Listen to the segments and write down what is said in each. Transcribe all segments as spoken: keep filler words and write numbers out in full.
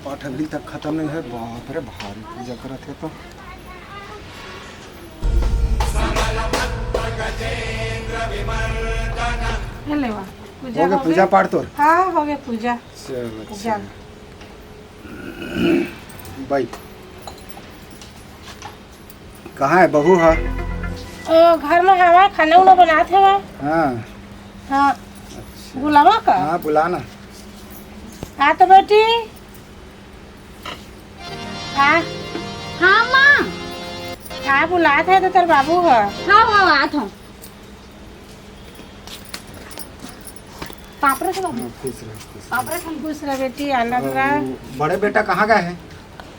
पाठ अभी तक खत्म नहीं है। बाप रे, भारी पूजा करत हे तो। ये ले वा, पूजा हो गया, हो पूजा गया। पाठ तोर? हाँ, हो गया पूजा। चल, अच्छा। जा। बाई, कहाँ है बहू? हाँ, ओ, घर में हवा, खाना उना बनात हवा। हाँ। हाँ। अच्छा। बुलावा का? हाँ, बुला ना। आ तो बेटी। आ। हाँ, माँ। आ, बुलात हे तो तोर बाबू ह। हाँ, हाँ, आत हूँ। पापड़ से बाबू। हाँ, खुश रह, खुश रह। पापड़ से खुश रह बेटी, आनंद रह। अ, बड़े बेटा कहाँ गए हैं?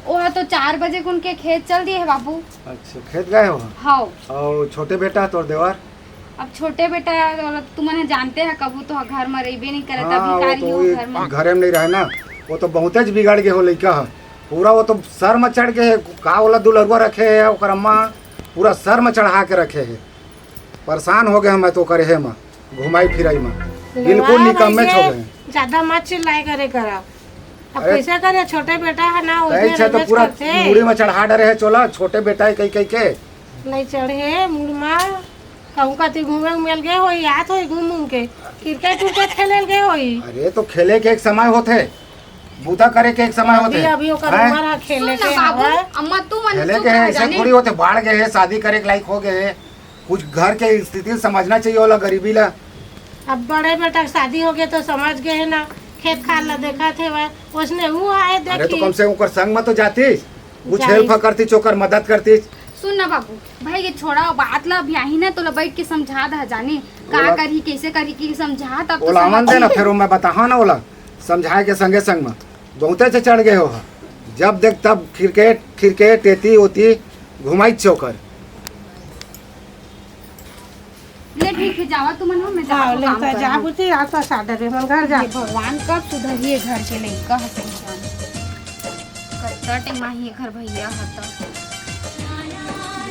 वो तो चार बजे कुन के खेत चल दिए है बाबू। अच्छा, खेत गए हो? हाँ। और छोटे बेटा तोर देवर? अब छोटे बेटा, मतलब, तुमन जानते हैं, कबू तो घर में रहिबे नहीं करे, हाँ, तभी वो कारी तो हो वही घर में। घरे में नहीं रहे ना, वो तो बहुते ज बिगड़ गए हो लइका ह। पूरा वो तो सर में चढ़ के, का ओला दुलरुआ रखे है ओकर अम्मा, पूरा सर में चढ़ा के रखे है। परेशान हो गए मैं तो ओकर हे में, घुमाई फिराई में, बिल्कुल वाह निकम्मे भैया, छोड़ गए। ज्यादा मत चिल्लाए करे करा। अब अरे, कैसे करे, छोटे बेटा है ना, तय उसने छे तो रंगेज पूरा करते। मुड़ी में चढ़ा डरे है चोला, छोटे बेटा है कही कही के। नहीं चढ़े मुड़ में, कहूँ कति घूमे उमे ल गए होई, आत होई घूम उम के, क्रिकेट उर्केट खेले ल गए होई। अरे तो खेले के एक समय होथे, बूता करे के एक समय अभी, होथे। अभी ओकर हैं? उम्र है खेले सुन ना के बाबू, हवा। अम्मा तू मन खेले चुप के रह ऐसे जाने। थोड़ी होथे, बाढ़ गए है, शादी करे के लायक हो गए है, कुछ घर के स्थिति समझना चाहिए ओला, गरीबी ला। अब बड़े बेटा के शादी हो गए तो समझ गए है ना, खेत खार ला देखा थे वह, उसने वो आए अरे तो देखी। कम से कम ओकर संग में तो जातीस, कुछ जाई। हेल्प करतीस, ओकर मदद करतीस। सुन ना बाबू, भाई के छोड़ा बात ला, अभी आही ना तोला बैठ के समझा दा जाने का ओला करही, कैसे करही कि समझा, तब तो ओला आवन समझ दे ना, में। फिर मैं बताहा ना ओला, समझाए के संगे संग में बहुते से चढ़ गए हो। जब देख तब क्रिकेट क्रिकेट एती ओती घुमाई चोकर। ले ठीक है, जावा तुमन हो, मैं जावा हाँ, ले काम तो जा करहूँ। बुझी, आज तो सादा रे मन घर जा। ये भगवान कब सुधरिए घर के लइका ह संसार। कत्ता टाइम आही एकर भैया ह त।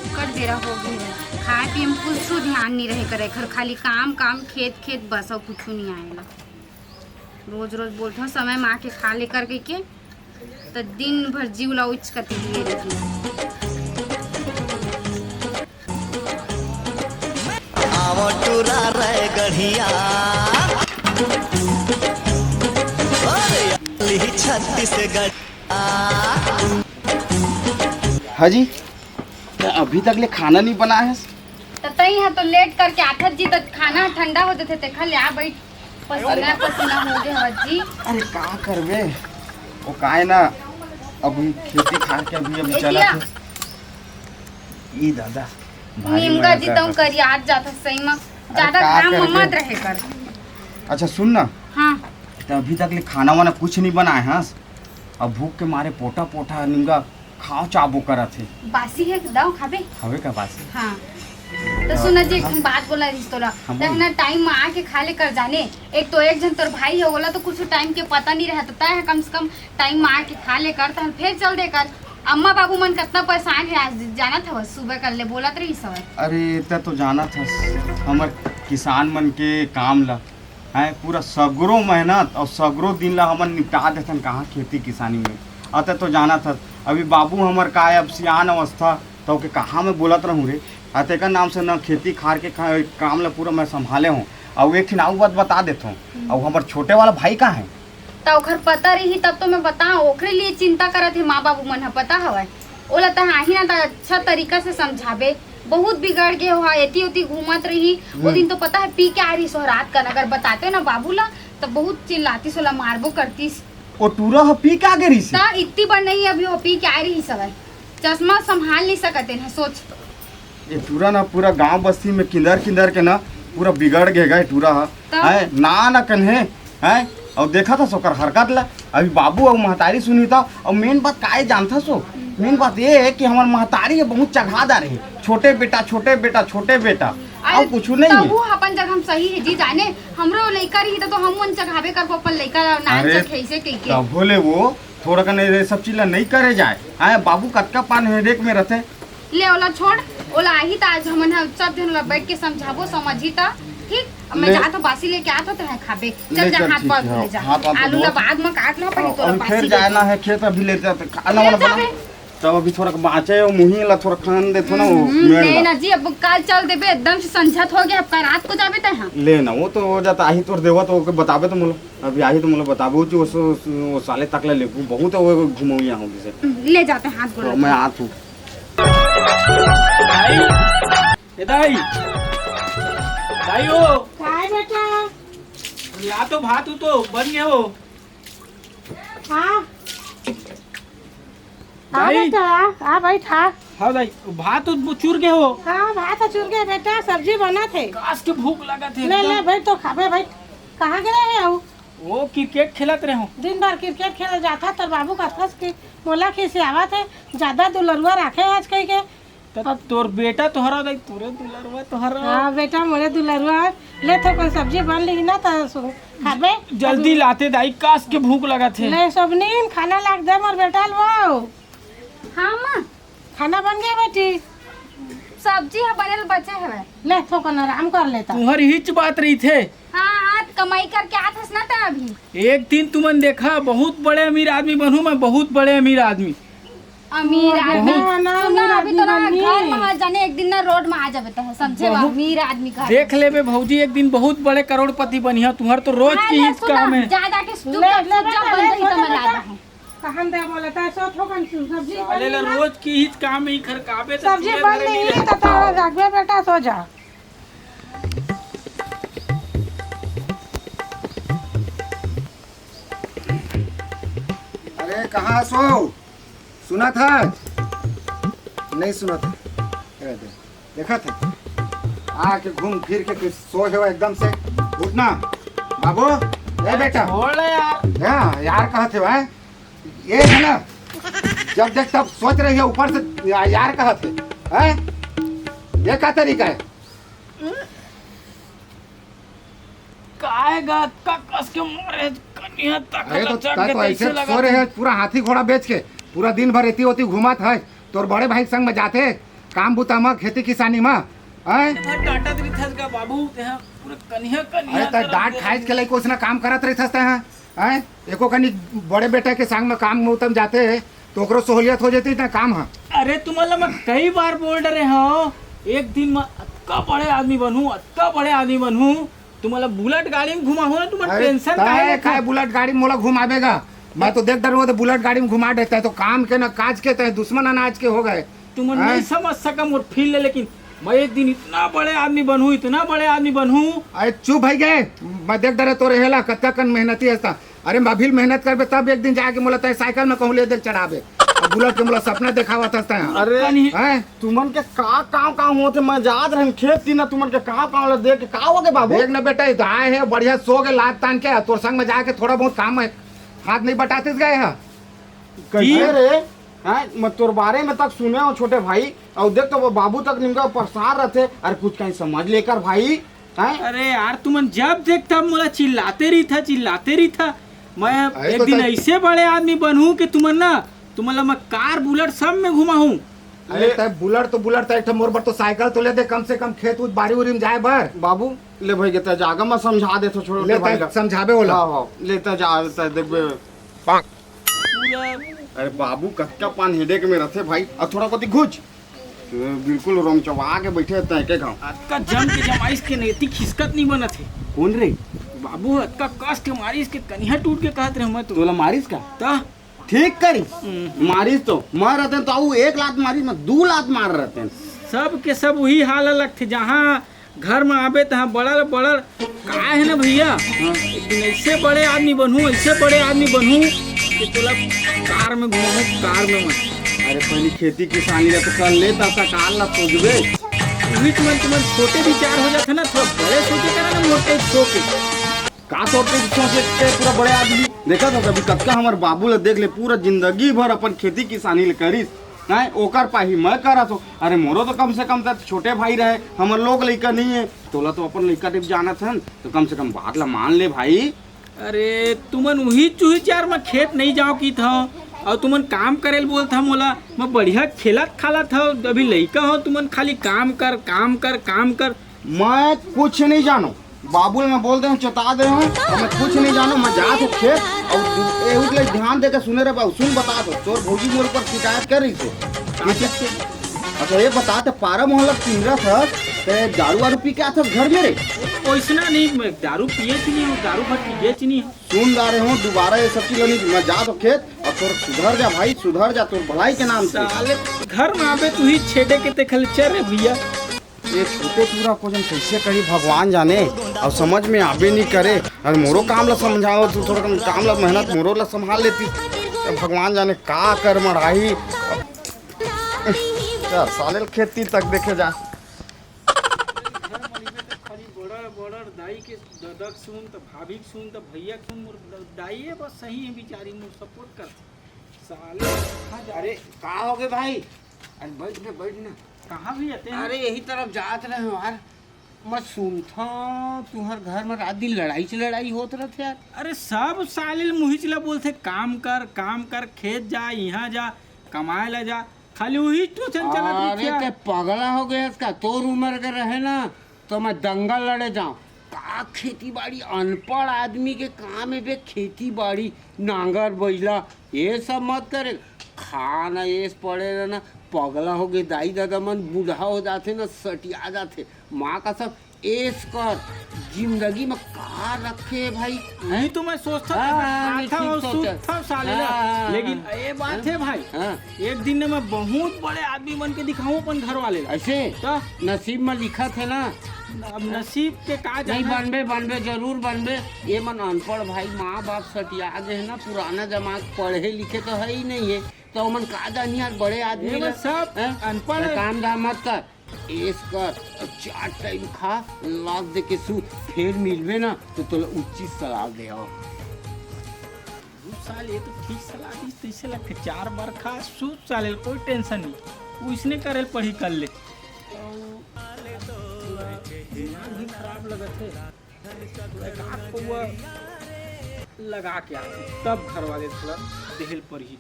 बिकट बेरा हो गई है। खाए पिए में कुछ ध्यान नहीं रहे करे, घर खाली काम काम, खेत खेत, बस और कुछ नहीं आएला। रोज रोज बोलत हूँ समय में आके खा ले कर कहिके, त दिन भर जीव ला उचकत लिए रही। आवो टूरा रे गढ़िया। अरे, लिही छत्तीसगढ़। हाँ जी, त अभी तक ले खाना नहीं बनाए हस? त तई ह तो लेट करके आथस जी, त खाना ठंडा हो जथे, तेखर ले आ बैठ। पसीना पसीना हो गे हवस जी। अरे का करबे, वो काय ना, अभी खेती खार के अभी अभी ए चला जिया। थे। ई दादा, भारी निमगा मया जी, तऊ करत। करियात जात सही म। अरे ज्यादा का काम करबे? मत रहे कर। अच्छा सुन ना। हाँ। त अभी तक ले खाना वाना कुछ नहीं बनाए हस? अब भूख के मारे पोटा पोटा निमगा खाव चाबो करत हे। बासी हे, दाव खाबे? हवे का बासी? हाँ। त सुन जी, एक ठन बात बोला रहिस तोला। हाँ, बोल। तहना टाइम म आके खा ले कर जाने। एक तो एक झन तोर भाई हे, ओला तो कुछ टाइम के पता नहीं रहता। तय ह कम से कम टाइम म आके खा ले कर, तहन फेर चल दे कर। अम्मा बाबू मन कतना परेशान हे आज, जानत हवस, सुबह कर ले बोलत रहिस हवय। अरे, त तो जानत हस, हमर किसान मन के काम ला हैं, पूरा सगरो मेहनत अउ सगरो दिन ला हमन निपटा देथन कहाँ खेती किसानी में। अते तो जानत हस, अभी बाबू हमर का अब सियान अवस्था, त ओके कहाँ मैं बोलत रहूँ रे। अ तेकर नाम से न खेती खार के का-, काम ला पूरा मैं संभाले हूँ। अउ एक ठिन अउ बात बता देथों, अउ हमर छोटे वाला भाई का है? त ओखर पता रही तब तो मैं बताओ, ओखरे लिए चिंता करत हे माँ बाबू मन ह, पता हवय। ओला तहाँ आही ना त अच्छा तरीका से समझाबे, बहुत बिगड़ गे हो हा, एती ओती घूमत रही। ओ हम्म। दिन तो पता है पी के आ रही सो रात कन, अगर बताते ना बाबू ला त बहुत चिल्लातीस, ओला मारबो करतीस। ओ टूरा ह पी के आ गे रहिस? त इतनी बड़ नहीं अभी हो पी के आ रही सवय, चश्मा संभाल नहीं सकते ना, सोच। ये टूरा ना पूरा गांव बस्ती में किंदर किंदर के ना पूरा बिगड़ गे गा टूरा ह। त? हैं, ना ना कन्हे, हैं, अउ देखत हस ओकर हरकत ला। अभी बाबू अउ महतारी सुनही त, अउ मेन बात काय जानथस ओ? मेन बात ये है कि हमर महतारी ये बहुत चघादार है, छोटे बेटा, छोटे बेटा, छोटे बेटा, अउ अरे, कुछ नहीं है। तबू अपन जगह हम सही है जी, जाने हमरो लइका रही त, तो हम मन चघाबे करबो अपन लइका ला, नान अरे, चघे ऐसे कह के। तभो ले वो थोड़ा कन ये सब चीज ला नहीं करे जाए। हैं, बाबू कतका पान हेडेक में रहते। ले ओला छोड़, ओला आही त आज हमन ह सब झन ओला बैठ के समझाबो, समझही त, ठीक, अब मैं ले। जात हूँ, बासी लेके आत हूँ, तो है खाबे। ले चल, जा, चल, हाथ ठीक पैर है, धो ले जा। हाथ वाथ आलू धो। ला बाद में काट लो, पहले हाँ, तोला अभी बासी फिर दे। जाना है खेत, अभी ले जाते, खाना ले वाला बना। जाबे। तब अभी थोड़ा बाँचे हो, मुही ला थोड़ा खान देथो ना, वो हम्म, मेड़ ले ला। ना जी, अब काल चल देबे, एकदम से संझत हो गया, अब काल रात को जाबे तै, हाँ। ले ना, वो तो हो जाता, आही तोर देवा तो ओके बताबे तो मोला, अभी आही तो मोला बताबे, वो जो, वो, वो साले तक ले लेबू, बहुत है वो घुमौइया हो जैसे। ले जाते हाथ गोड़ तो मैं हाथ हूँ। ए दाई, दाई हो। काय बेटा? ला तो भात हो तो बन गए हो। हाँ। हाँ दाई। बेटा, आ, आ बैठ, हाँ। हाँ दाई, भात हो चूर गए हो। हाँ, भात हो चूर गए बेटा, सब्जी बनत हे। कास के भूख लगत हे ले, एकदम। ले, बैठ तो खाबे, बैठ। कहाँ गए रहे हो? वो क्रिकेट खेलत रहे हो। दिन भर क्रिकेट खेल जाता, तोर बाबू कथस कि मोला खिसियावत हे, ज्यादा दुलरुआ राखे आज कही के। त तोर बेटा तोहरा दाई, तोरे दुलरुआ तोहरा। हाँ बेटा, मोरे दुलरुआ। ले थोकन सब्जी बन लिही ना त सु-, खाबे। जल्दी लाते दाई, कास के भूख लगत हे। ले सोबनीन, खाना लाग दे मोर बेटा ल वो। हाँ माँ। खाना बन गया बेटी? सब्जी ह बने ल बचे हवे। ले थोकन आराम कर लेता। तुहर हिच बात रहिथे। हाँ, हाँ, कमाई करके आत हस ना त अभी। एक दिन तुमन देखा, बहुत बड़े अमीर आदमी बनहूँ मैं, बहुत बड़े अमीर आदमी। अमीर आदमी। बहुत। हाँ, ना, सुन ना, अमीर अभी आदमी तोला बनही। घर में आ जाने, एक दिन ना रोड में आ जाबे त, समझे बा? बहुत। अमीर आदमी का। देख लेबे भौजी, एक दिन बहुत बड़े करोड़पति बनिहा। तुहर तो रोज हाँ, की ले, हिच सुन काम ना, हे। ज्यादा के ले, चुपचाप ले, सुन जा, ले, बंद ही ले, तो मैं ले, लाता ले। हूँ। कहाँ दे बोले, तै सो थोकन सब्जी साले बनी ला ना। रोज की हिच काम हे, घर का आबे त सब्जी चूल्हे बन धरे नहीं मिले। तो, तो रखबे बेटा, सो जा। अरे, कहाँ सो? सुनत हे? नहीं सुनत हे। ए, दे, देखत हे? आके घूम फिर के फिर सो हे एकदम से। उठ ना, बाबू, ए बेटा। छोड़ ले यार। हाँ, यार कहत हे भाई। ये है ना, जब देख तब सोच रही है, ऊपर से या-, यार कहत हे, हैं? ये का तरीका हे? काय गा, का कस के मारे, कनिहा तक अरे तो, लचक तै के तो तैसे ऐसे लगा सो रहे तू। हे, पूरा हाथी घोड़ा बेच के, पूरा दिन भर एती ओती घूमत हे, तोर बड़े भाई के संग में जाथे, काम बुता में, खेती किसानी में, हैं? तेहा डांटत रिथस गा बाबू, तेहा पूरा कनिहा, कनिहा अरे तै तरफ डांट देख खाइस के लइक ओसना काम करत रहिथस तै, हैं? हैं? एको कनी बड़े बेटा के संग में काम में उतम जाते, तो ओकरो सहूलियत हो जाती ना काम ह। अरे तुमन ला मैं कई बार बोल डरे हव, एक दिन मैं अतका बड़े आदमी बनहूँ, अतका बड़े आदमी बनहूँ, तुमन ला बुलेट गाड़ी में घुमाहूँ ना, तुमन अरे टेंशन काहे तय लेथव? काय बुलेट गाड़ी में मोला घुमाबे गा? मैं तो देख डरूँ तो बुलेट गाड़ी में घुमा देता है, तो काम के ना काज के, तय दुश्मन अनाज के हो गए। तुमन हैं? नहीं समझ सका मोर फील ले, लेकिन मैं एक दिन इतना बड़े आदमी बनहूँ, इतना बड़े आदमी बनहूँ। अरे चुप भई गे, मैं देख डरे तोर हेला, कतका कन मेहनती हस त। अरे मैं भी मेहनत करबे तब एक दिन जाके मोला तय साइकिल में कहूँ ले दे चढ़ाबे। अब बुलेट के मोला सपना देखावत हस तय। अरे कनी हैं? तुमन के का काम काम होत हे, मैं जात रहेन खेत ती ना, तुमन के का काम ला देख के का हो गे बाबू? देख ना बेटा, ये तो आए हे बढ़िया सो के लात तान के, तोर संग में जाके थोड़ा बहुत काम में हाथ नहीं बटातिस गए हे। कैसे जी। रे? हैं? मैं तोर बारे में तक सुने हूँ छोटे भाई, अउ देख तो वो बाबू तक निमका परेशान रहते। अरे कुछ कहीं समझ लेकर भाई, हैं? अरे यार, तुमन जब देख तब मोला चिल्लाते रहिथा, चिल्लाते रहिथा। मैं अरे एक तो दिन तै ऐसे बड़े आदमी बनहूँ कि तुमन ना, तुमन ला मैं कार बुलेट सब में घुमाहूँ। अरे ले। तै बुलेट तो बुलेट, तै एक ठो मोर बर तो साइकिल तो ले दे, कम से कम खेत उत बारी उरी में जाए बर। बाबू, ले भाई के तै जागा, मैं समझा देथों, छोटे ले भाई तै ला। समझाबे ओला। हाँ, हाँ, ले तै जा, तै देखबे। पूरा अरे बाबू, कतका पान हेडेक में रथे भाई, अउ थोड़ा कोती घुच। बिल्कुल रोमचवा के बैठे रहते हैं के गाँव। अतका जम के जमाइस के नेती खिसकत नहीं बनत हे। कौन रे? बाबू, अतका कस के मारिस के कनिहा टूट के कहत रहे मैं तो। तोला मारिस का? त? ठीक करिस। हम्म। मारिस तो। मैं रहते तो आऊ एक लात मारिस, मैं दू लात मार रहते हैं। सब के सब वही हाल लगथे, जहाँ घर में आबे तहाँ बड़ा ले बड़ा का हे ना भैया, हाँ। एक दिन ऐसे बड़े आदमी बनहूँ, ऐसे बड़े आदमी बनहूँ कि तोला कार में घुमाहूँ, कार में मैं। अरे पहली खेती किसानी ला तो कर ले, तब तक कार ला सोचबे। उही तुमन, तुमन छोटे विचार हो जाथे ना, थोड़ा बड़े सोचे करा ना, मोटे सोचे। का सोचे, सोचे के पूरा बड़े आदमी। देखा तो कभी कतका हमर बाबू ला देख ले, पूरा जिंदगी भर अपन खेती किसानी ले करिस, हैं, ओकर पाही मैं करत हों। अरे मोरो तो कम से कम त छोटे भाई रहे, हमर लोग लइका नहीं है, तोला तो अपन लइका टिप जानत हन, तो कम से कम बात ला मान ले भाई। अरे तुमन उही चूही चार में खेत नहीं जाओ की था, और तुमन काम करे ल बोलत हव मोला, मैं बढ़िया खेलत खालत हव, अभी लइका हव, तुमन खाली काम कर, काम कर, काम कर। मैं कुछ नहीं जानों, बाबू ल मैं बोल दे हूँ, चेता दे हूँ, अब मैं कुछ नहीं जानों, मैं जात हूँ खेत। अउ एहू ले ध्यान दे के सुने रे बाबू, सुन, बता दो, तोर भौजी मोर ऊपर शिकायत कर रही से। अच्छा, ये बता, ते पारा मोहल्ला पिंजरा था, ते दारू वारू पी के आथस घर में रे? ओइसना नहीं, मैं दारू पिए च नहीं हूँ, दारू भर पिए च नहीं हूँ। सुन गा रहे हूँ, दोबारा ये सब चीज नहीं, मैं जात हूँ खेत। अउ तोर सुधर जा भाई, सुधर जा, तोर भलाई के नाम से। साले घर में आबे तू ही छेड़े के ते खल चल रे भैया। ये छोटे टूरा को जन कैसे करी भगवान जाने, अब समझ में आबे नहीं करे। अरे मोरो काम ला समझाओ तू, थोड़ा कन काम ला मेहनत मोरो ला संभाल लेती। अब भगवान जाने का कर मढ़ाई। चल साले खेती तक देखे जा। घर म रहिबे त खाली बड़र बड़र दाई के ददक सुन त भाभी के सुन त भैया के सुन, मोर द-, दाई बस सही है बेचारी, मोर सपोर्ट कर। साले कहाँ जा अरे का हो गए भाई? अरे बैठ ना, बैठ ना। कहाँ भी आते हैं? अरे यही तरफ जात रहे हो यार। मैं सुनता तुम्हार घर में रात दिन लड़ाई से लड़ाई होत रहते यार। अरे सब साले मुहिच ला बोलते काम कर, काम कर, खेत जा, यहाँ जा, कमाए ला जा, खाली वही टोचन चलत अरे रहिथे। ते पगला हो गए इसका, तोर उम्र के रहे ना तो मैं दंगल लड़े जाऊं। का खेती बाड़ी, अनपढ़ आदमी के काम है बे खेती बाड़ी, नांगर बैला, ये सब मत करे। खाना एस पड़े रहना, पगला हो गए दाई दादा मन, बूढ़ा हो जाते ना, सटिया जाते। माँ का सब एस कर, जिंदगी में का रखे है भाई? नहीं तो मैं सोचता हाँ, था, हाँ, खाता ठीक और सोचा। सूता साले हाँ, ला। हाँ, लेकिन हाँ। ये बात हाँ, है भाई, हाँ। एक दिन ने मैं बहुत बड़े आदमी बन के दिखाऊं अपन घर वाले ला। ऐसे तो नसीब में लिखा थे ना। अब नसीब के का नहीं जाना। बनबे, बनबे, जरूर बनबे। ये मन अनपढ़ भाई, माँ बाप सटिया गए ना, पुराना जमाना के पढ़े लिखे तो है ही नहीं है, तो ओमन का जानी यार बड़े आदमी ये ला। बस सब हैं? अनपढ़ तो है। काम धाम मत कर, एस कर, चार टाइम खा, लात दे के सूत, फिर मिलबे ना तो तोला उचित सलाह दे। दू साल ये तो ठीक सलाह दी, तैसे लगथे चार बार खा, सूत साले, कोई टेंशन नहीं, वो इसने करे पड़ी कर ले। दिमाग भी खराब लगत है। तो एक आध पौवा लगा के आते, तब घर वाले थोड़ा देहल पर ही।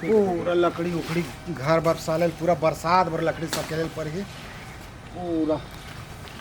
पूरा लकड़ी उखड़ी घर बर साले ल, पूरा बरसात बर लकड़ी सकेले ल परही। पूरा।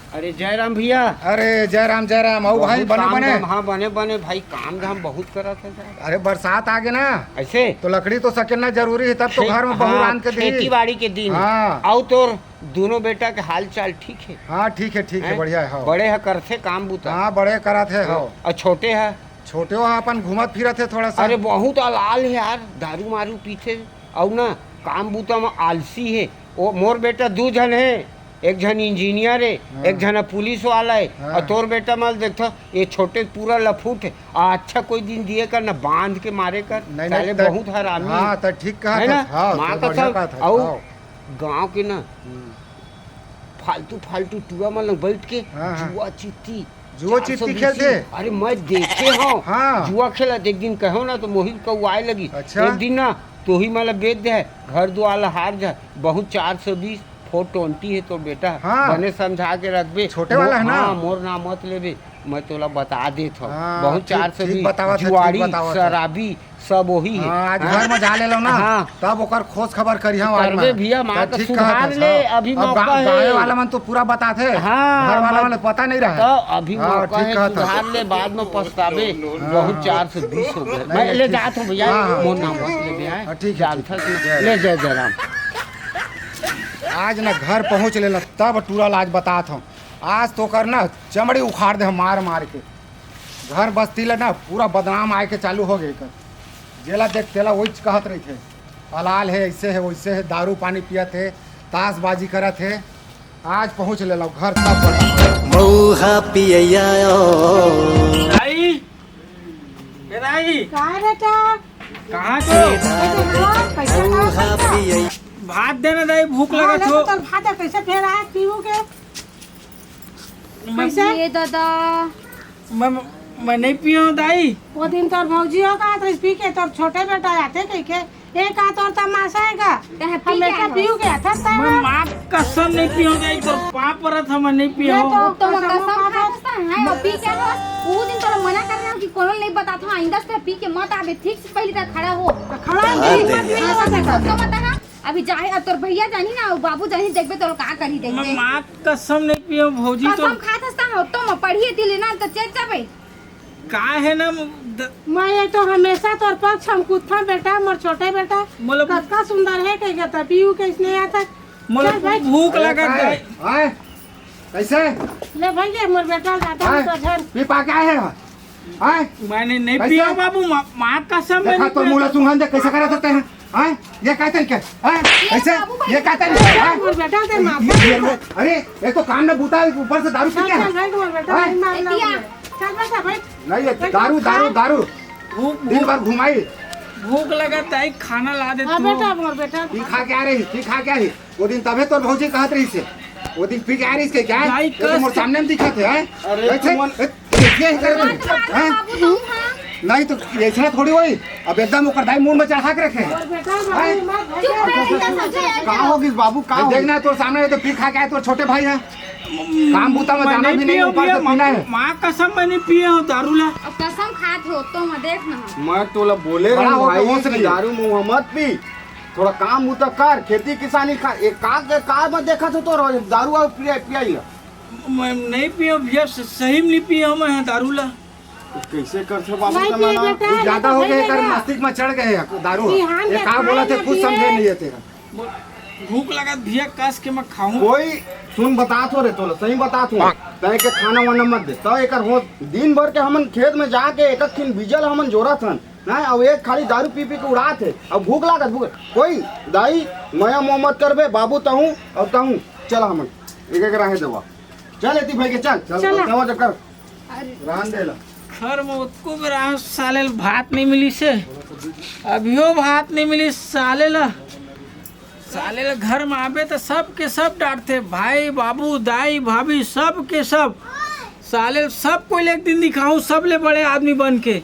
अरे जयराम भैया। अरे जयराम, जयराम। अउ भाई, बहुत बने, काम बने? धाम, हाँ, बने, बने भाई, काम धाम बहुत करत है साहब। अरे बरसात आ गे ना, ऐसे? तो लकड़ी तो सकेलना जरूरी है, तब तो खे-, घर में बहू हाँ, रांध के दी। खेती बाड़ी के दिन। हाँ। अउ तोर दोनों बेटा के हाल चाल ठीक है? हाँ, ठीक है, ठीक है, हैं? बढ़िया है, हाँ। बड़े ह करथे काम बूता? हाँ, बड़े करत है, हाँ। हाँ। अउ छोटे ह? छोटे हो अपन घूमत फिरत हे थोड़ा सा। अरे बहुत अलाल हे यार, दारू मारू पीथे अउ ना काम बूता म आलसी हे। ओ मोर बेटा दू झन हे, एक झन इंजीनियर हे, हाँ। एक झन ह पुलिस वाला हे। हाँ। अउ तोर बेटा मल देखथो, ये छोटे पूरा लफूट हे। आ अच्छा कोई दिन दिए कर ना, बांध के मारे कर, नहीं, साले नहीं, त-, बहुत हरामी हाँ, हे। त ठीक कहा है था, ना? हाँ, माँ तो बढ़िया कसम, कहा था, अउ हाँ। गाँव के ना हम्म। फालतू फालतू टूरा मन लंग बैठ के हाँ, हाँ। जुआ चित्ती, जुआ चार सौ चित्ती बीस खेलथे। अरे मैं देखे हंव। हाँ। जुआ खेलत एक दिन कहो ना तो मोहित कौआए लगी। अच्छा। एक दिन ना तोही मन ल बेच दे है, घर दुआर ल हार जाए, बहुत चार सौ बीस, फोर ट्वेंटी है तोर बेटा। हाँ। बने समझा के रखबे। छोटे वाला है ना? हाँ, मोर नाम मत लेबे, मैं तोला बता देत हंव। हाँ, बहुत ठीक, चार सौ बीस, ठीक बतावत है, ठीक जुआड़ी, बतावत है। शराबी, सब वही है। हाँ, आज हाँ? घर में जा ले लो ना, हाँ। तब ओकर खोज खबर करिहा आज करबे में। भैया, माँ तब का ठीक सुधार कहत हस, ले, हाँ। अभी अब मौका गा-, है। गाँव वाला मन तो पूरा बताथे, हाँ, घर वाला मन पता नहीं रहा। तो अभी हाँ, मौका ठीक है, कहत हस। सुधार ले, बाद में पछताबे। हाँ। बहुत चार सौ बीस हो गए। नहीं, मैं नहीं, ले ठीक। जात हूँ भैया, हाँ, हाँ। मोर नाम मत ले भैया। हाँ, ठीक है, जानत ठीक है। हस ना? जय ले जय जय राम। आज ना घर पहुँच लेना, तब टूरा ला आज बतात हूँ। आज तो कर ना चमड़ी उखाड़ दे हम मार मार के। घर बस्ती ले ना पूरा बदनाम आए के चालू हो गए कर। जेला देख तेला वहीच कहत रहिथे, अलाल हे, ऐसे हे, वैसे हे, दारू पानी पियत हे, तासबाजी करत हे। आज पहुँच ले लो घर तब बता। मऊहा पियैया ओ। दाई, ए दाई। का बेटा? कहाँ तो? कैसे हो? कैसे हो? मऊहा पियैया। भात देना दाई, भूख हाँ, लगत ले हो। तो भात है, कैसे फेर आए पीऊ के? मैं कैसे? ये दादा। मैं, मैं नहीं पियो दाई। वो दिन तोर भौजी हो का तो पी के तोर छोटे बेटा आते कह के, ये का तोर तमाशा है का? कहे पी के हमेशा आए हो? पीऊ के था मैं माँ कसम नहीं पियो दाई, तोर पाँव परत हूँ, मैं नहीं पियो। ये तो तो मैं कसम कसम खा खा सकता है, और पी के आए हो? वो दिन तोरा मना कर रहे हो कि कोनो नहीं बताता हूँ, आइंदा से पी के मत आवे, ठीक से पहले तक खड़ा हो। तो खड़ा हाँ, नहीं, दे मत दे। पी के मत आवे। तो मत आवे। अभी जाए, अब तोर भैया जानी ना, अउ बाबू जानी, देखबे तोर का करी, देखबे। माँ कसम नहीं पियो भौजी तो। कसम खात हस त होतो म पढ़िए ती लेना त चल जाबे। का है ना, द- मैं ये तो हमेशा तोर पक्ष हम कुत्था बेटा, मोर छोटे बेटा। मतलब कतका सुंदर है, कह गया था, पीयू कैसने आता। मतलब चल भाई। भूख लगा है। कैसे? ले भाई, ये मोर बेटा जाता है। तो झन। पी पा के आए हैं? हैं? मैंने नहीं कैसे? पिया बाबू, माँ, माँ कसम, देखा मैंने तो पिया। मुँह ला सुंघन दे, कैसे करा सकते हैं? हैं? ये क्या तरीका है? हैं? ये कैसे? बाबू भाई। ये क्या तरीका है? हैं? मोर बेटा के मार। ये, ये, अरे, एक तो काम ना बूता है, ऊपर से दारू पीते हैं। चल भाई, मोर बेटा हैं? नहीं मारना। चल बेटा भाई। नहीं, ये दारू, दारू, दारू। भूख, दिन भर घुमाई। भूख लगा ताई, खाना ला दे हाँ तू। बेटा, मोर बेटा। पी खा के आ रही, पी खा के आ रही। वो दिन तभे तोर भौजी कहत रहिस हे, वो दिन पी के आ रहिस हे क्या? दाई ये तो मोर कस- सामने में दिखत हे, हैं? अरे कैसे? तुमन- ए, ये ही करे तू, हैं? बाबू तुम, हाँ। नहीं तो ऐसा थोड़ी होई। अब एकदम ओकर दाई मूड में चढ़ा के रखे हे। और बेटा, हैं? बाबू, मत भैया, चुप रह, एकदम समझे, का हो गिस बाबू, का हो देख गिस? ना, तोर सामने ये तो पी खा के आए, तोर छोटे भाई हे। काम बूता में मैं जाना नहीं भी नहीं, पियो ऊपर से भैया, पीना हे। माँ कसम, मैं नहीं पिए हूँ दारू ला। अब कसम खात हो तो मैं देख ना। मैं तोला बोले बड़ा रहूं होके भाई होश कि नहीं। दारू मुंह मत पी। थोड़ा काम बूता कर, खेती किसानी का, एक का, का, का मत देखत हो तो रोज दारू और पिया, पिया ही है। मैं नहीं पियो भैया, स-, सही में नहीं पियो मैं दारू ला। तो कैसे करथे बाबू नहीं जमाना? पिए बेटा, कुछ ज्यादा हो गया, कर मस्तिष्क में चढ़ गए हैं दारू। बिहान ये के का बोला खाए थे, ना कुछ समझे पिए। नहीं है तेरा। बोल, भूख लगा भैया, कस के मैं खाऊं। कोई सुन, बतात हो रे तोला, सही बतात हो। तय के खाना वाना मत दे। तो एकर हो दिन भर के हमन खेत में जाके एक एक खिन बीजल हमन जोरत हन। ना, अब एक खाली दारू पी पी के उड़ात हे। अब भूख लागत, भूख। कोई दाई, मया मोह मत करबे, बाबू तहूं और तहूं। चल हमन एक एक राहे देवा। चल एती भाई के, चल। चल, चल। चल, चल। अरे। रान दे ला। घर में ओतको बेर आए साले ल भात नहीं मिली से। अभियो भात नहीं मिली साले ला। साले ल घर में आबे त सब के सब डांटथे, भाई, बाबू, दाई, भाभी, सब के सब। साले ल सब कोई ले एक दिन दिखाऊं, सब ले बड़े आदमी बन के।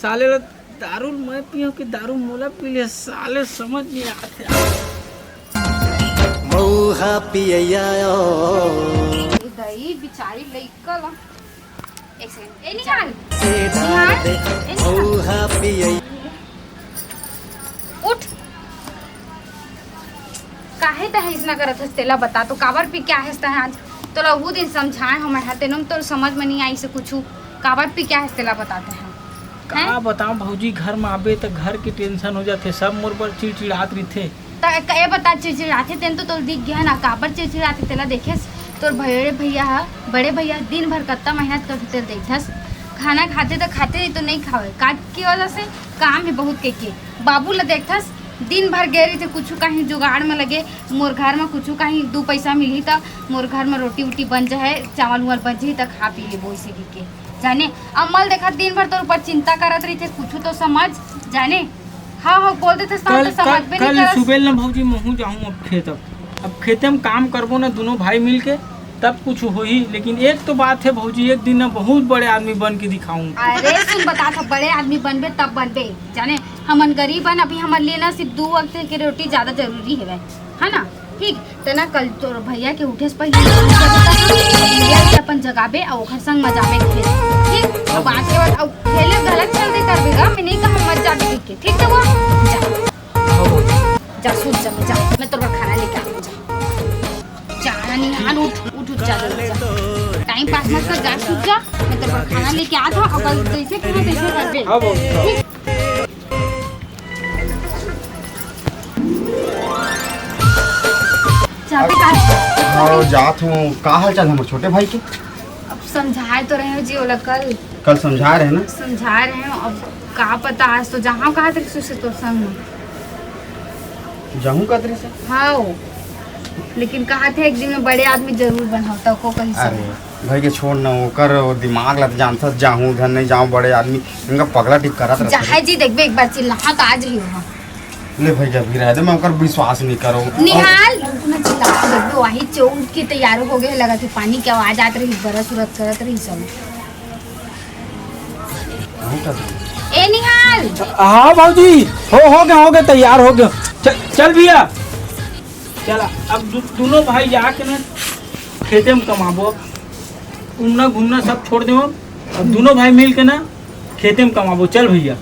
साले ल दारू मैं पियो कि दारू मोला पी ले, साले समझ नहीं आते। मऊहा पियैया ओ। ए दई, बिचारी लइका ला। एक सेकंड। ए निहाल। ए निहाल। ए निहाल। मऊहा पियैया। उठ। काहे तैं अइसना करत हस, तेला बता तो, काबर पी के आहे हस तैं आज? तोला उहू दिन समझाए हों मैं हा, तेनो तोर समझ में नइ आइस हे कुछु। काबर पी के आहे हस, तेला बता तैं हा। का बतावं भौजी, घर म आबे त घर के टेंशन हो जाथे, सब मोर बर चिड़चिड़ात रहिथे। त ए बता, चिड़चिड़ाथे तेन तो तोला दिख गे हे ना, काबर चिड़चिड़ाथे तेला देखेस? तोर बड़े भैया ह, बड़े भैया दिन भर कत्ता मेहनत करथे तेला देखथस, खाना खाथे त खाथे, नइ तो नइ खावय, का के वजह से? काम हे बहुत कहिके। बाबू ल देखथस, दिन भर गे रहिथे, कुछु कहीं जुगाड़ म लगे, मोर घर म कुछु कहीं दू पइसा मिलही त मोर घर म रोटी वोटी बन जाए, चावल उवल बन जाही त खा पी लेबो, अइसे कहिके। जाने, अम्मा ल देखत दिन भर तोर ऊपर चिंता करत रहिथे, कुछु तो समझ, जाने। हाँ, हाँ, बोल देथस त कल, समझबे नइ करस। कल सुबह ल ना भौजी, महूं जाहूं अब खेत। अब, अब खेते म काम करबो ना दूनों भाई मिल के, तब कुछ होही, लेकिन एक तो बात हे भौजी, एक दिन ना बहुत बड़े आदमी बन के दिखाहूं। अरे सुन, बतात हंव, बड़े आदमी बनबे तब बनबे, जाने, हमन गरीब हन, अभी हमन लिए ना सिर्फ दू वक्त के रोटी ज्यादा जरूरी हवय, है ना? ठीक, त ना कल तोर भैया के उठे से पहिले भैया के अपन जगाबे अउ ओखर संग म जाबे खेत, ठीक? अब आज के बाद अउ खेले गलत चलते करबे गा, मैं नइ कहंव मत जाबे कहिके, ठीक त वो? जा। जा, सूत जा, जा, मैं तोर बर खाना लेके आती हूँ, जा। जा, निहाल, उठ, उठ, उठ, जा, जल्दी जा। टाइम पास मत कर, जा, सूत जा, मैं तोर बर खाना लेके आत हंव, अउ कल जइसे कहे तइसे करबे। हाँ, बाबू। ठीक? जाबे का? हाँ, जात हूँ। का हाल चाल हे हमर छोटे भाई के? अब समझाए तो रहे हो जी ओला कल। कल समझा रहे ना? समझा रहे हो, अब का पता, आज तो जाहूं कहा तरीस से तोर संग में। जाहूं कहा तरीस से? हाँ, लेकिन कहा थे एक दिन में बड़े आदमी जरूर बनहूं, त को कही से। अरे भाई के छोड़ ना, ओकर दिमाग ला त जानथस, जाहूं धन नहीं जाहूं बड़े आदमी, इनका पगला टिप करत रहथे। जाहे जी देखबे एक बार चिल्लाहूं त आज ही हो। ले भैया, अभी रहे दे, मैं ओकर विश्वास नहीं करो। निहाल, रुक ना, चिल्ला, देखो, वही चौक के तैयार हो गए, लगा थे पानी के आवाज आत रही, बरस उरस करत रही सब। ए निहाल। हाँ भौजी, हो, हो गया, हो गया, तैयार हो गया। चल, चल भैया, चला, अब दू-, दूनों भाई जाके ना खेते में कमाबो, घूमना, घूमना सब छोड़ देबो, अब दूनों भाई मिल के ना खेते में कमाबो। चल भैया।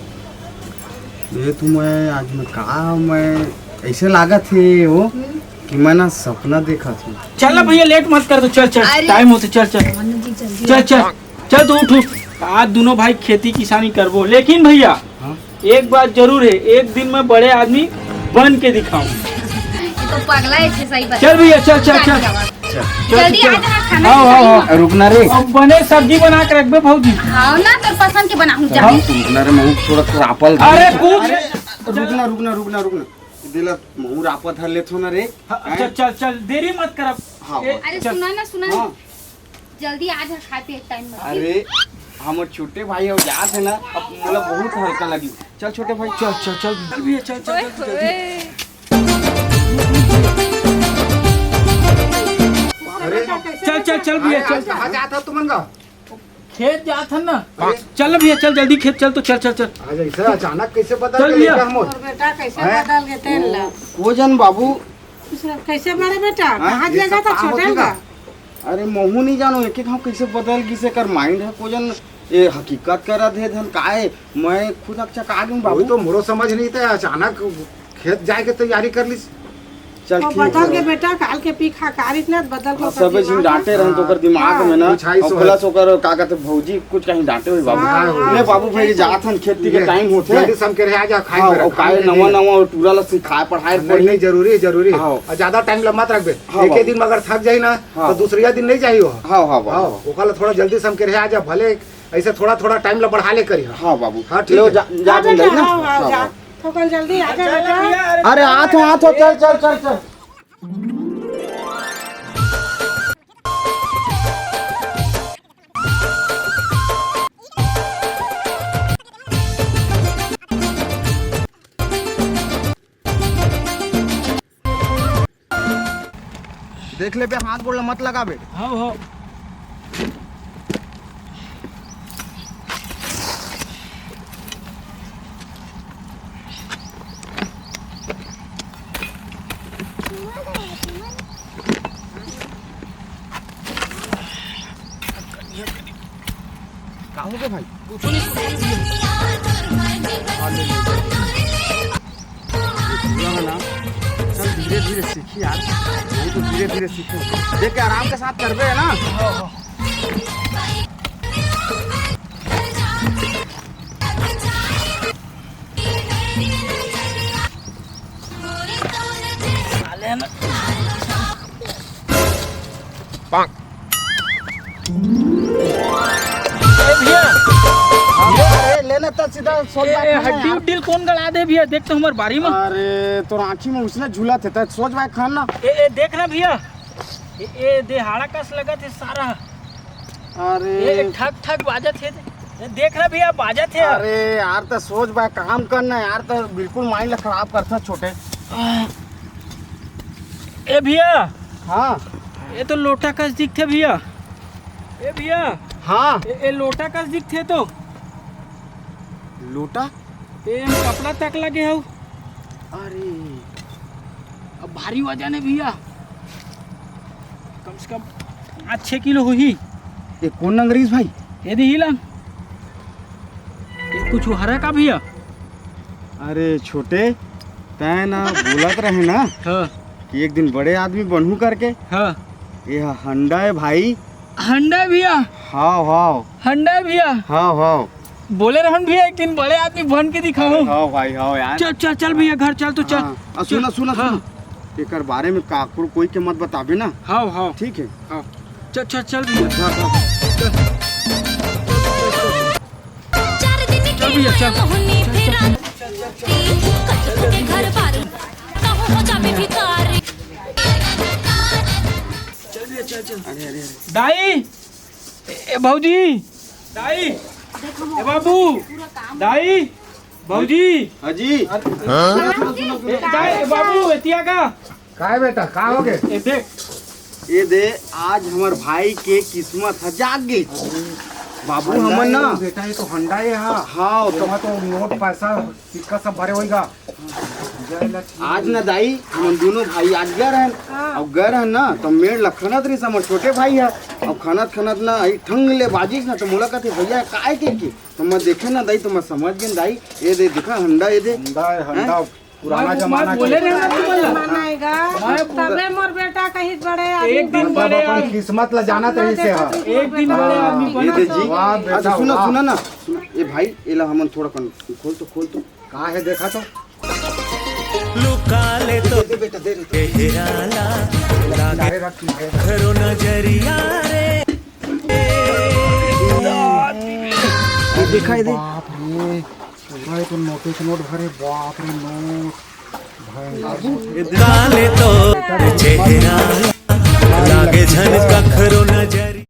ये तो मैं आज मैं का मैं ऐसे लागत हे वो कि मैं ना सपना देखत हूँ। चल ना भैया, लेट मत कर, तो चल चल, अरे। टाइम होते, चल चल। मनु जी, जल्दी चल आओ। चल चल, तू उठ उठ। आज दोनों भाई खेती किसानी करबो, लेकिन भैया, हाँ? एक बात जरूर है, एक दिन मैं बड़े आदमी बन के दिखाऊं। ये तो पगला है, ऐसे सही बात। चल भैया, चल चल चल। चल, जल्दी चल। आ जा, खाना आओ, आओ, खाएंगे। आओ। रुकना रे। अब बने सब्जी बना के रखबे भौजी। हाँ ना, तोर पसंद के बनाऊं जा। हाँ, रुकना रे, मैं थोड़ा सा apple अरे कूद। अरे, रुकना, रुकना, रुकना, रुकना। दिला, महूँ रापा धर लेथो ना रे। हाँ, हैं? चल, चल, चल, देरी मत कर अब। हाँ, ए, हाँ। अरे चल। सुना ना, सुना ना। हाँ। जल्दी आ जा, खाए पिए टाइम मत। अरे, हमर छोटे भाई हो जात हे ना, अब मोला बहुत हल्का लगी। चल छोटे भाई, चल, चल, चल, चल भैया, चल, चल, ओए जल्दी, जल्दी। होए। अरे, चल, चल, चल भैया, अरे, चल। आज कहाँ जात हो तुमन का? खेत जात हन ना। अरे। चल ना भैया, चल जल्दी खेत चल तो, चल, चल, चल। आज ऐसे अचानक कैसे बदल चल गए भैया। बेटा हमर? और बेटा कैसे हैं? बदल गए तेन ला? वो जन बाबू। कैसे मारे बेटा? हाँ, कहाँ ये दिया सब जाता कहाँ छोटे होथे का? का? अरे महूँ नहीं जानो, एक एक हम कैसे बदल गिसे कर mind है, को जन ये हकीकत करा दे धन का है, मैं खुद अकचका गेंव बाबू। वही तो मोरो समझ नहीं था, अचानक खेत जाए के तैयारी कर लीस। चल, वो ठीक बदल है। के बेटा, काल के पीक हा कारिस ना, बदल को हाँ, कर सबे झिन दिमाग डांटे में। रहन तो ओकर दिमाग हाँ। में ना, कुछ आई और सो plus है। ओकर का कहते भौजी कुछ कहीं डांटे होई बाबू। हाँ, हाँ, ले बाबू भाई, जात हन, खेती के ये, टाइम होथे। जल्दी सम के रहे, आ जा, खाए हाँ, पी रहे, और खाए खाए नवा पी रहे। नवा टूरा ला सिखाए पढ़ाए नहीं, पड़ी। नहीं, जरूरी है, जरूरी है। हाँ। और ज्यादा टाइम ला मत रखबे। हाँ, एक ही बाबू। दिन में अगर थक जाई ना, हाँ। तो दूसरा दिन नहीं जाई हो। हाँ, हाँ, बाबू। हाँ, ओकर ला थोड़ा जल्दी सम के रहे, आ जा, भले ऐसे थोड़ा थोड़ा टाइम ला बढ़ा ले करिहा। हाँ बाबू। हाँ, ठीक लो, है। जा, जा हाँ तुम बेटा, जाइए ना। हाँ, हाँ, हाँ, जा। बाबू। थोकन जल्दी आ जा बेटा। अरे, आत हो, आत हो, चल, चल, चल, चल। देख ले बे, हाथ गोड़ ला मत लगाबे। हाँ, हाँ। का हो गया भाई? कुछ नहीं। हाँ, ले, ले, ले। ये पूरा है ना? चल, धीरे धीरे सीखी यार, वो तो धीरे धीरे सीखो। देख के आराम के साथ करबे है ना। साले ना। ए भैया। अरे, लेना तो सीधा सोल ए, बात ए, नहीं हड्डी यार। उड्डी कौन गड़ा दे भैया? देख तो हमार बारी में। अरे, तोर आँखी में उसने झूला थे, तो सोच भाई खान ना। ए, ए, देख ना भैया। ए, ए, देहाड़ा कस लगत हे सारा। अरे। ए, ए, ठक ठक बाजत हे। ए, देख ना भैया, बाजत हे। अरे यार, तो सोच भाई काम करना यार, तो बिल्कुल mind ला खराब करता छोटे। ए भैया। हाँ। ए तो लोटा कस दिखथे भैया। ए भैया। हाँ। ए, ए लोटा कस दिखथे तो। लोटा? ए हम कपड़ा तक लगे हऊ। अरे। अब भारी वजन है भैया, कम से कम पाँच छः किलो होही। ये कौन नंगरीस भाई? ये दे ही ला। ये कुछ हरा का भैया? अरे छोटे, तैं ना बोलत रहे ना हाँ। कि एक दिन बड़े आदमी बनहू करके। हाँ। ये हंडा है भाई। हंडा है भैया। हाव, हाव। हंडा है भैया। हाव, हाव। बोले रहन भैया, एक दिन बड़े आदमी बन के दिखाऊं। हाव भाई, हाव यार। चल, चल, चल भैया, घर चल तो चल। हाँ। आ, सुना, चल। सुना, हाँ। सुना। एकर बारे में काकरो कोई के मत बताबे ना। हाव, हाव। ठीक है। हाँ। चल, चल, चल भैया। हाँ, हाँ। चल। चल भैया, चल। चल, चल, चल। चल भैया, चल, चल। अरे, अरे, अरे। दाई, ए, ए, भौजी, दाई, ए, बाबू, दाई, भौजी। हाँ जी। अरे, ए, दाई, ए, बाबू, एतिया का? काय बेटा, का हो गए? ए, देख। ये दे, आज हमर भाई के किस्मत ह जाग गे। बाबू, हंडा हमन ना। बेटा, ये तो हंडा है, हाँ। हाँ, तो एमा तो नोट पैसा सिक्का सब भरे होइगा। आज ना दाई, हमन दोनों भाई आज गए रहन, हाँ। अब गए रहन ना, तो मेड़ लखनत रहिस, हमर छोटे भाई है, अब खनत खनत ना, आई ठंग ले बाजिस ना, तो मोला कहते, "भैया, काय के की?" तो मैं देखे ना दाई, तो मैं समझ गेन दाई, ये दे, देखा, हंडा, ये दे। हंडा है, हैं? हंडा। पुराना जमाना के। बोले रहे ना तुमन ला। जमाना आएगा। तबे मोर बेटा कहीं बड़े आदमी एक दिन बन बड़े जाए। अपन किस्मत ला जानत रहिस हे। एक दिन बड़े आदमी बन जाए। वाह बेटा, अच्छा, सुनो, वाह। सुनो ना, सुनो, ए भाई, एला हमन थोड़ा कन खोल तो, खोल तो। का हे, देखा तो। लुका ले तो दे, दे बेटा, दे, दे। चेहरा ला लागे किनारे रख, किनारे रख। कखरो नजरिया रे। ये देखा, ये देख। बाप रे, पूरा एक नोटे के नोट भरे, बाप रे, नोट। भयंकर। काले तो चेहरा लागे झन कखरो नजर।